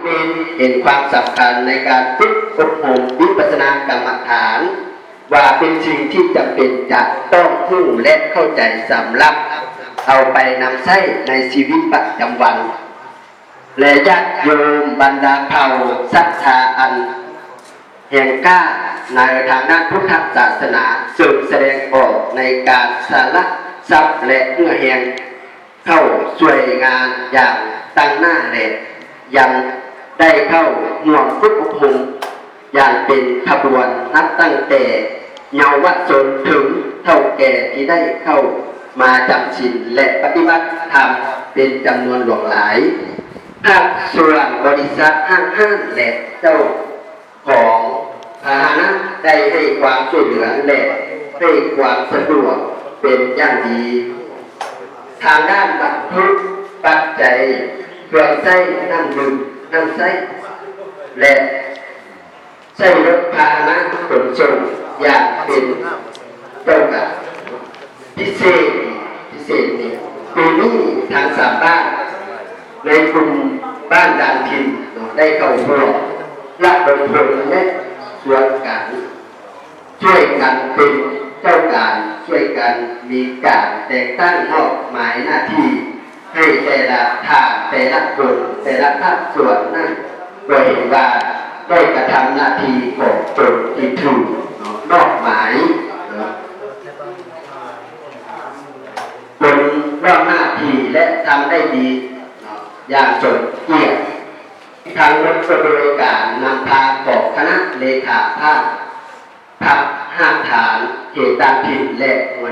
ເຫັນຄວາມສຳຄັນໃນການຝຶກອົບຮົມວິປັດສະນາກຳມະຖານ ວ່າເປັນສິ່ງທີ່ຈຳເປັນຈະຕ້ອງຮູ້ ແລະ ເຂົ້າໃຈສຳລັບເອົາໄປນຳໃຊ້ໃນຊີວິດປະຈຳວັນ ແລະ ຍາດໂຍມບັນດາເຜົ່າສັດທາອັນແຮງກ້າໃນທາງດ້ານພຸດທະສາສະໜາ ເຊິ່ງສະແດງອອກໃນການສະຫຼະຊັບ ແລະ ເຫື່ອແຮງ ເຂົ້າຊ່ວຍງານຢ່າງຕັ້ງໜ້າ ແລະ ຍັງໄດ້ເຂົ້າຮ່ວມຝຶກອົບຮົມຢ່າງເປັນຂະບວນ ນັບຕັ້ງແຕ່ເຍົາວະຊົນເຖິງເຖົ້າແກ່ທີ່ໄດ້ເຂົ້າມາຈຳສິນ ແລະ ປະຕິບັດທຳເປັນຈຳນວນຫຼວງຫຼາຍ. ພາກສ່ວນບໍລິສັດຫ້າງຮ້ານ ແລະ ເຈົ້າ ຂອງພາຫະນະໄດ້ໃຫ້ຄວາມຊ່ວຍເຫຼືອ ແລະ ໃຫ້ຄວາມສະດວກເປັນຢ່າງດີ ທາງດ້ານວັດຖຸປັດໄຈ, ເຄື່ອງໃຊ້, ນ້ຳດື່ມ, ນ້ຳໃຊ້ ແລະ ໃຊ້ລົດພາຫະນະຂົນສົ່ງຢ່າງເປັນເຈົ້າການ. ພິເສດ, ພິເສດນີ້ ປີນີ້ທັງສາມບ້ານໃນກຸ່ມບ້ານດານຖິ່ນເນາະ ໄດ້ເຂົ້າຮ່ວມລະດົມພົນ ແລະ ຊວນກັນ ຊ່ວຍກັນເປັນເຈົ້າການ, ຊ່ວຍກັນມີການແຕ່ງຕັ້ງມອບໝາຍໜ້າທີ່ໃຫ້ແຕ່ລະທ່ານ, ແຕ່ລະຄົນ, ແຕ່ລະພາກສ່ວນນັ້ນ ກໍເຫັນວ່າໄດ້ກະທຳໜ້າທີ່ຂອງຕົນທີ່ຖືກເນາະ ມອບໝາຍເນາະ ຕົນລອບໜ້າທີ່ ແລະ ທຳໄດ້ດີເນາະ ຢ່າງສົມກຽດ. ທັງໝົດກໍໂດຍການນຳພາຂອງຄະນະເລຂາພາກພັກຮາກຖານເຂດຕ່າງຖິ່ນ ແລະ ຫົວໜ